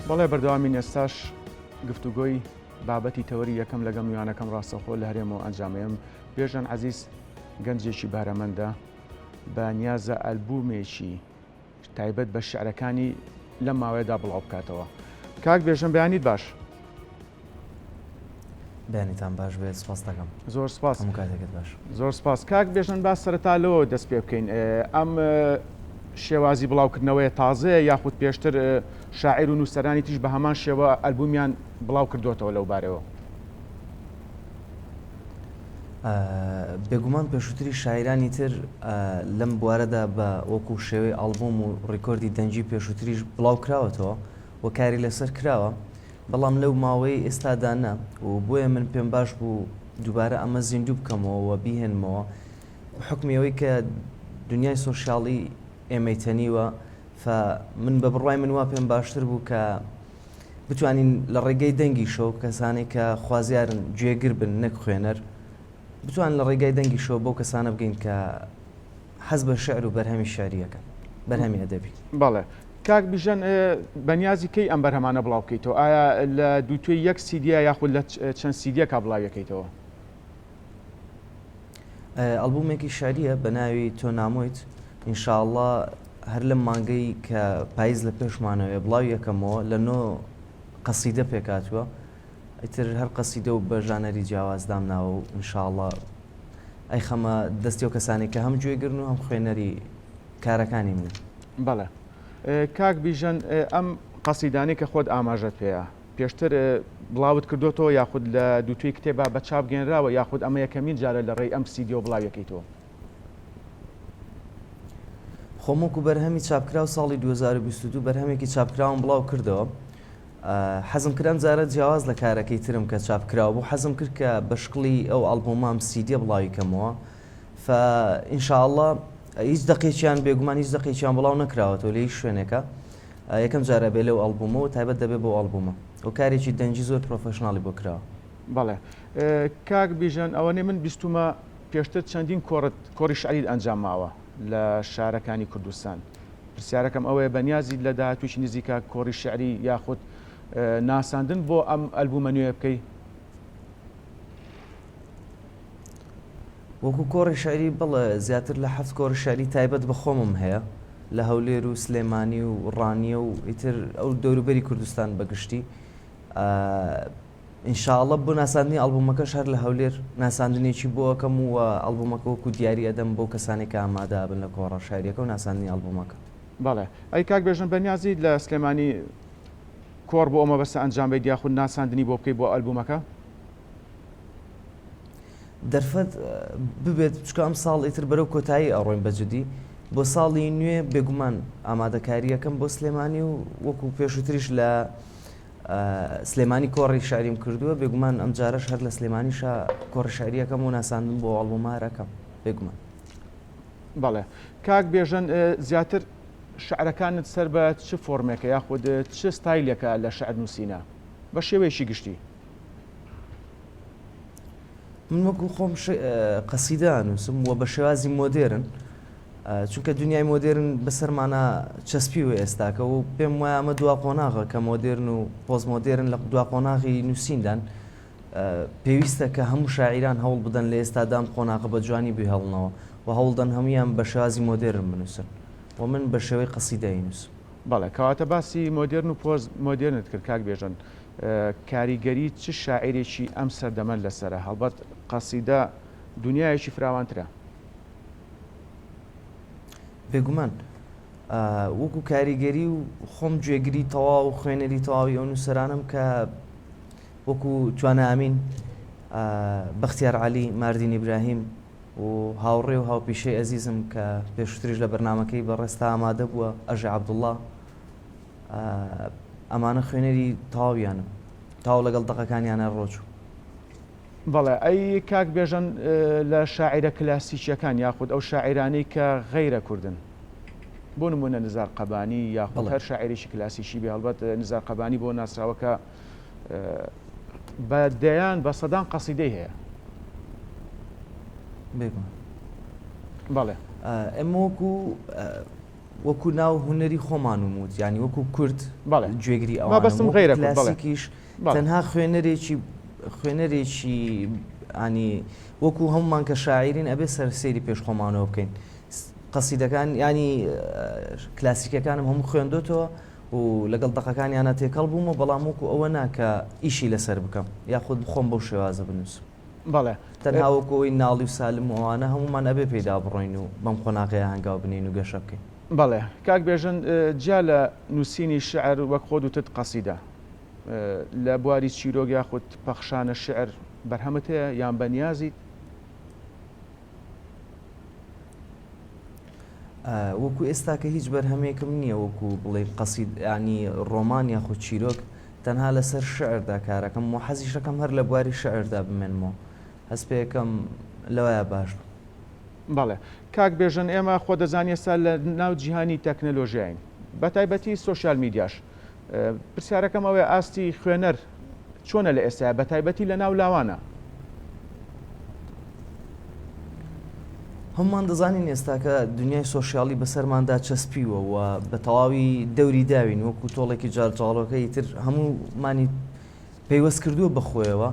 بەڵێ بەردەوامین ئێستاش گفتوگۆی بابەتی تەوەری یەکەم لەگەڵ میوانەکەم ڕاستەوخۆ لە هەرێمەوە ئەنجامەیەم بێژەن عەزیز گەنجێکی بەهرەمەندە بە نیازە ئەلبومێکی تایبەت بە شعرەکانی لەم ماوەیەدا بڵاو بکاتەوە. کاک بێژەن بەیانیت باش. بەیانیتان باش بێت سپاس دەکەم. زۆر سپاس. هەموو کاتێکت باش. زۆر سپاس. کاک بێژەن با سەرەتا لەوەوە دەست پێ بکەین ئەم شێوازی بڵاوکردنەوەیە تازەیە یاخود پێشتر شاعیر و نووسەرانی تریش بە هەمان شێوە ئەلبومیان بڵاو کردووەتەوە لەو بارەوە؟ بێگومان پێشووتریش شاعیرانی تر لەم بوارەدا بە وەکو شێوەی ئاڵبوم و ڕیکۆردی دەنگی پێشووتریش بڵاو کراوەتەوە و کاری لەسەر کراوە، بەڵام لەو ماوەیەی ئێستادا نا و بۆیە من پێم باش بوو دووبارە ئەمە زیندوو بکەمەوە و بیهێنمەوە بە حوکمی ئەوەی کە دونیای سۆشیاڵی ئێمەی تەنیوە ف من بە بڕوای من وا پێم باشتر بوو کە بتوانین لە ڕێگەی دەنگیشەوە کەسانێک کە خوازیارن گوێگر بن نەک خوێنەر بتوان لە ڕێگای دەنگیشەوە بەو کەسانە بگەین کە حەز بە شعر و بەرهەمی شعریەکەن بەرهەمی ئەدەبی. بەڵێ کاک بیژەن بەنیازی کەی ئەم بەرهەمانە بڵاو بکەیتەوە ئایا لە دووتوێی یەک سیدیە یاخود لە چەند سیدیەکا بڵاویەکەیتەوە؟ ئەڵبومێکی شعریە بە ناوی تۆ نامۆیت ان شاء اللە هەر لەم مانگەی کە پایز لە پێشمانەوەیە بڵاوی ئەکەمەوە لە نۆ قەسیدە پێکهاتووە ئیتر هەر قەسیدە و بە ژانەری جیاواز دامناوە و ان شاء اللە ئەیخەمە دەستی ئەو کەسانەی کە هەم گوێگرن و هەم خوێنەری کارەکانی منن. بەڵێ کاک بیژەن ئەم قەسیدانەی کە خۆت ئاماژەت پێیا پێشتر بڵاوت کردۆتەوە یاخود لە دووتوێی کتێبا بە چاپ گەێنراوە یاخود ئەمە یەکەمین جارە لە ڕێی ئەم سیدیەوە بڵاویەکەیتەوە؟ خۆم وەکو بەرهەمی چاپکراو ساڵی 2022 بەرهەمێکی چاپکراوم بڵاو کردەوە حەزم کرد ئەم جارە جیاواز لە کارەکەی ترم کە چاپکراو بوو حەزم کرد کە بە شکڵی ئەو ئەڵبوومە سیدیە بڵاوی کەمەوە ف ان شاء الله هیچ دەقێکیان بێگومان هیچ دەقێکیان بڵاو نەکراوەتەوە لە هیچ شوێنێکە یەکەم جارە بێ لەو ئەڵبوومە و تایبەت دەبێ بۆ ئەڵبوومە و کارێکی دەنگی زۆر professional ی بۆ کراوە. بەڵێ کاک بیژەن ئەوەنەی من بیستومە پێشتر چەندین کۆڕت کۆڕی شعریت ئەنجام ماوە لە شارەکانی کوردستان پرسیارەکەم ئەوەیە بەنیازیت لە داهاتوویی نزیکە کۆڕی شعری یاخود ناساندن بۆ ئەم ئەلبوومە نوێیە بکەی؟ وەکو کۆڕی شعری بەڵێ زیاتر لە حەفت کۆڕی شعری تایبەت بە خۆمم هەیە لە هەولێر و سلێمانی و ڕانیە و ئیتر ئەو دەوروبەری کوردستان بەگشتی ان شاء اللە بۆ ناساندنی ئەڵبومەکەش هەر لە هەولێر ناساندنێکی بۆ ئەکەم و ئەڵبومەکە وەکو دیاری ئەدەم بەو کەسانەی کە ئامادە ئەبن لە کۆڕە شعریەکە و ناساندنی ئەڵبومەکە. بەڵێ ئەی کاک بێژەن بەنیازیت لە سلێمانی کۆڕ بۆ ئەو مەبەستە ئەنجام بەیت یاخود ناساندنی بۆ بکەیت بۆ ئەلبومەکە؟ دەرفەت ببێت چونکە ئەم ساڵ ئیتر بەرەو کۆتایی ئەڕۆین بە جدی بۆ ساڵی نوێ بێگومان ئامادەکاریەکەم بۆ سلێمانی و وەکو پێشووتریش لە سلێمانی کۆڕی شعریم کردووە بێگومان ئەمجارەش هەر لە سلێمانیشا کۆڕی شعریەکەم و ناساندن بۆ ئەڵبومارەکەم بێگومان. بەڵێ کاک بێژەن زیاتر شعرەکانت سەر بە چ فۆرمێکە یاخود چ ستایلێکە لە شعر نووسینە بە شێوەیەکی گشتی؟ من وەکو خۆم قەسیدە ئەنووسم و بە شێوازی مۆدێرن چونکە دنیای مۆدێرن بەسەرمانە چەسپیوە ئێستاکە و پێم وایە ئەمە دوا قۆناغە کە مۆدێرن و پۆست مۆدێرن لە دوا قۆناغی نووسیندان پێویستە کە هەموو شاعیران هەوڵ بدەن لە ئێستادا ئەم قۆناغە بە جوانی بهێڵنەوە و هەوڵدەن هەموویان بە شێوازی مۆدێرن بنووسن و من بە شێوەی قەسیدە ئەینووسم. بەڵێ کەواتە باسی مۆدێرن و پۆست مۆدێرنت کرد کاک بێژەن کاریگەری چ شاعیرێکی ئەم سەردەمەت لەسەرە؟ هەڵبەت قەسیدە دونیایەکی فراوانترە. بێگومان وەکو کاریگەری و خۆم گوێگری تەواو و خوێنەری تەواوی ئەو نووسەرانەم کە وەکو توانا ئەمین، بەختیار عەلی، ماردین ئیبراهیم و هاوڕێ و هاوپیشەی ئەزیزم کە پێشووتریش لە بەرنامەکەی بەڕێزتا ئامادە بووە ئەژێ عەبدوڵڵا ئەمانە خوێنەری تەواویانم تاو لەگەڵ دەقەکانیانە ڕۆچوو. بەڵێ ئەی کاک بێژەن لە شاعیرە کلاسیکیەکان یاخود ئەو شاعیرانەی کە غەیرە کوردن بۆ نمونە نزار قەبانی یاخود هەر شاعیرێکی کلاسیکی بێ هەڵبەت نزار قەبانی بۆ ناسراوە کە بە دەیان بە سەدان قەسیدەی هەیە. بێگومان. بەڵێ. ئێمە وەکو. وەکو ناو هونەری خۆمانم وت یانی وەکو کورد بەڵێ گوێگری ئەوانم مەبەستم وەکو غەیرە کورد بەڵێ کلاسیکیش بەڵێ. تەنها خوێنەرێکی خوێنەرێکی ینی وەکو هەمومان کە شاعیرین ئەبێ سەر سەیری پێش خۆمانەوە بکەین قەسیدەکان ینی کلاسیکەکانم هەموو خوێندۆتەوە و لەگەڵ دەقەکانیانە تێکەڵ بوومە بەڵام وەکو ئەوە نا کە ئیشی لەسەر بکەم یاخود خۆم بەو شێوازە بنووسم. بەڵێ. تەنها وەکو ئەوەی ناڵی و سالم و ئەوانە هەموومان ئەبێ پێیدا بڕۆین و بەم قۆناغەیا هەنگاو بنێین و گەشە بکەین. بەڵێ کاک بێژن جیا لە نووسینی شیعر وەک خۆت وتت قەسیدە، لە بواری چیرۆک یاخود پەخشانە شیعر بەرهەمت هەیە یان بەنیازیت؟ وەکو ئێستاکە هیچ بەرهەمێکم نییە وەکو بڵێی قەسید یانی ڕۆمان یاخود چیرۆک تەنها لەسەر شعردا کارەکەم و حەزیشەکەم هەر لە بواری شعردا بمێنمەوە هەست پێکەم لەوەیا باش بم. بەڵێ کاک بێژەن ئێمە خۆ دەزانی ئێستا لە ناو جیهانی تەکنەلۆژیاین بە تایبەتی سۆشیال میدیاش پرسیارەکەم ئەوەیە ئاستی خوێنەر چۆنە لە ئێستایا بە تایبەتی لە ناو لاوانە؟ هەمومان دەزانین ئێستاکە دنیای سۆشیالی بەسەرماندا چەسپیوە و بە تەواوی دەوری داوین وەکو تۆڵێکی جاڵجاڵۆکە ئیتر هەموومانی پەیوەست کردووە بە خۆیەوە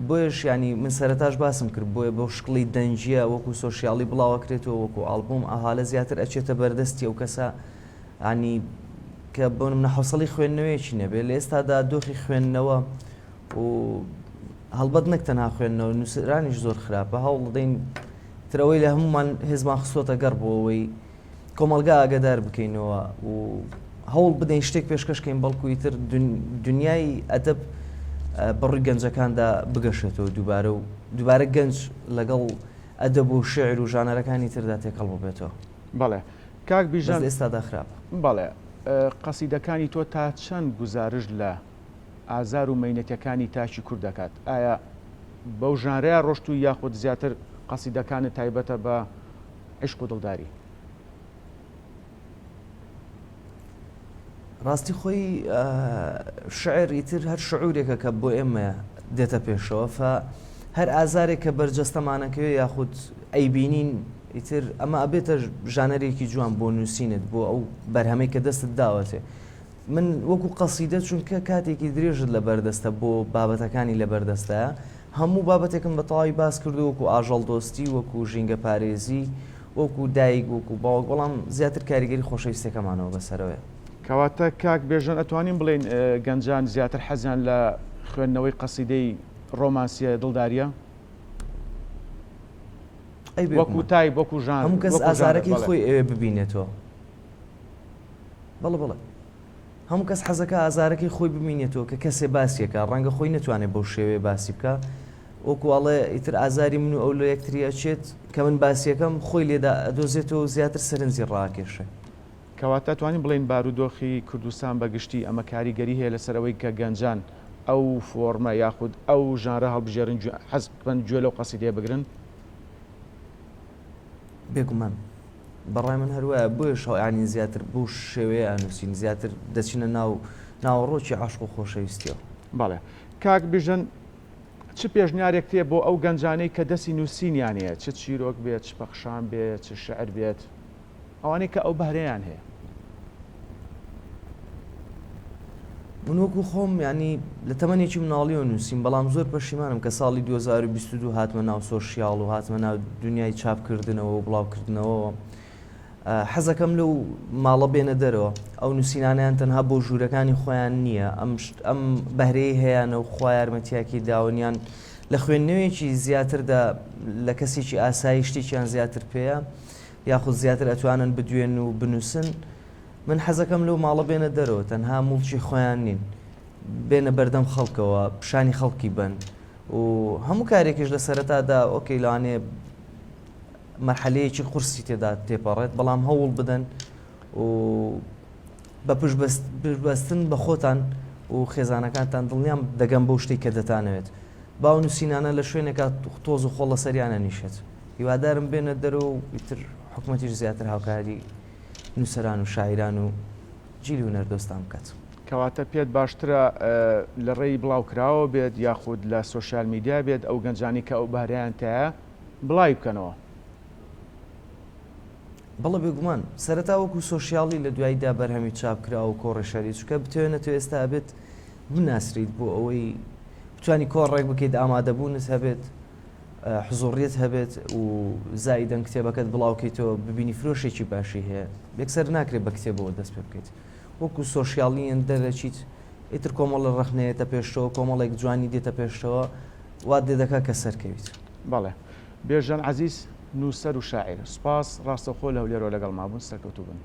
بۆیەش یانی من سەرەتاش باسم کرد بۆیە بەو شکڵی دەنگیە وەکو سۆشیالی بڵاوەکرێتەوە وەکو ئاڵبوم ئەهالە زیاتر ئەچێتە بەردەستی ئەو کەسە ینی کە بۆ منە حوسەڵی خوێندنەوەیەکی نەبێ لە ئێستادا دۆخی خوێندنەوە و هەڵبەت نەک تەنها خوێندنەوە نووسرانیش زۆر خراپە هەوڵدەین ترەوەی لە هەمومان هێزمان خستۆتە گەڕ بۆ ئەوەی کۆمەڵگا ئاگادار بکەینەوە و هەوڵ بدەین شتێک پێشکەش کەین بەڵکو ئیتر دنیای ئەدەب بەڕووی گەنجەکاندا بگەشێتەوە دووبارە و دووبارە گەنج لەگەڵ ئەدەب و شعر و ژانەرەکانی تردا تێکەڵ ببێتەوە. بەڵێ کاک بەس بیژەن. لە ئێستادا خراپە. بەڵێ قەسیدەکانی تۆ تا چەند گوزارشت لە ئازار و مەینەتیەکانی تاکی کورد دەکات؟ ئایا بەو ژانرەیا ڕۆشتووی یاخود زیاتر قەسیدەکانت تایبەتە بە عیشق و دڵداری؟ ڕاستی خۆی شعر ئیتر هەر شعورێکە کە بۆ ئێمە دێتە پێشەوە فە هەر ئازارێک کە بەرجەستەمانەکەوێ یاخود ئەیبینین ئیتر ئەمە ئەبێتە ژانەرێکی جوان بۆ نووسینت بۆ ئەو بەرهەمەی کە دەستت داوەتێ من وەکو قەسیدە چونکە کاتێکی درێژت لەبەردەستە بۆ بابەتەکانی لەبەردەستایە هەموو بابەتێکم بە تەواوی باس کردو وەکو ئاژەڵ دۆستی وەکو ژینگە پارێزی وەکو دایک وەکو باوک بەڵام زیاتر کاریگەری خۆشەویستەکەمانەوە بەسەرەوەیە. کەواتە کاک بێژەن ئەتوانین بڵێین گەنجان زیاتر حەزیان لە خوێندنەوەی قەسیدەی ڕۆمانسیە دڵداریە؟ ئەی وەکو بێگومان تایپ وەکو ژانر هەموو کەس وەکو ژانر ئازارەکەی بەڵێ. خۆی ئەوێ ببینێتەوە. بەڵێ بەڵێ هەموو کەس حەزەکا ئازارەکەی خۆی بمینێتەوە کە کەسێ باسیەکا ڕەنگە خۆی نەتوانێت بەو شێوەیە باسی بکا وەکو ئەڵێ ئیتر ئازاری من و ئەو لە یەکتری ئەچێت کە من باسیەکەم خۆی لێدا ئەدۆزێتەوە و زیاتر سەرنجی ڕاکێشێ. کەواتە توانین بڵێین بارودۆخی کوردستان بە گشتی ئەمە کاریگەری هەیە لەسەر ئەوەی کە گەنجان ئەو فۆڕمە یاخود ئەو ژانرە هەڵبژێرن حەز بکەن گوێ لەو قەسیدەیە بگرن؟ بێگومان. بەڕای من هەر وایە بۆیە شاعیرانی زیاتر بەو شێوەیە ئەنووسین زیاتر دەچینە ناو ناوەڕۆکی عەشق و خۆشەویستیەوە. بەڵێ کاک بیژەن چ پێشنیارێکت هەیە بۆ ئەو گەنجانەی کە دەستی نووسینیان هەیە چ چیرۆک بێت چ پەخشان بێت چ شعر بێت ئەوانەی کە ئەو بەهرەیان هەیە؟ من وەکو خۆم یانی لە تەمەنێکی مناڵیەوە نووسیم بەڵام زۆر پەشیمانم کە ساڵی 2022 هاتمە ناو سۆشیاڵ و هاتمە ناو دنیای چاپکردنەوە و بڵاوکردنەوەوە حەزەکەم لەو ماڵە بێنە دەرەوە ئەو نووسینانیان تەنها بۆ ژوورەکانی خۆیان نییە ئەم ئەم بەهرەی هەیەە و خوا یارمەتیاکی داونیان لە خوێندنەوەیەکی زیاتردا لە کەسێکی ئاسایی شتێکیان زیاتر پێیە یاخود زیاتر ئەتوانن بدوێن و بنووسن من حەزەکەم لەو ماڵە بێنە دەرەوە تەنها موڵکی خۆیان نین بێنە بەردەم خەڵکەوە پیشانی خەڵکی بن و هەموو کارێکیش لە سەرەتادا ئۆکەی لەوانەیە مەرحەلەیەکی قورسی تێدا تێپەڕێت بەڵام هەوڵ بدەن و بە پشتبەستن بە خۆتان و خێزانەکانتان دڵنیام دەگەم بەو شتێک کە دەتانەوێت باو نووسینانە لە شوێنێکا تۆز و خۆڵ لەسەریانە نیشێت هیوادارم بێنە دەرەوە و ئیتر حکومەتیش زیاتر هاوکاری نووسەران و شاعیران و جیلی هونەردۆستان بکات. کەواتە پێت باشترە لە ڕێی بڵاوکراوە بێت یاخود لە سۆشیال میدیا بێت ئەو گەنجانەی کە ئەو بەهرەیان تیایە بڵاوی بکەنەوە؟ بەڵێ بێگومان، سەرەتا وەکو سۆشیاڵی لە دواییدا بەرهەمی چاپ کراوە و کۆڕی شەری، چونکە بتەوێ نەتەوێ ئێستا ئەبێت بناسریت بۆ ئەوەی بتوانی کۆڕێک بکەیت ئامادەبوونت هەبێت حزوڕیت هەبێت و زائیدەن کتێبەکەت بڵاوکەیتەوە ببینی فرۆشێکی باشی هەیە یەکسەر ناکرێت بە کتێبەوە دەست پێ بکەیت وەکو سۆشیاڵیان دەرەچیت ئیتر کۆمەڵە ڕەخنەیەتە پێشتەوە کۆمەڵێک جوانی دێتە پێشتەوە وات لێ دەکا کە سەرکەویت. بەڵێ. بێژەن عەزیز، نووسەر و شاعیر. سوپاس، ڕاستەوخۆ لە هەولێرەوە لەگەڵمان بوون، سەرکەوتوو بن.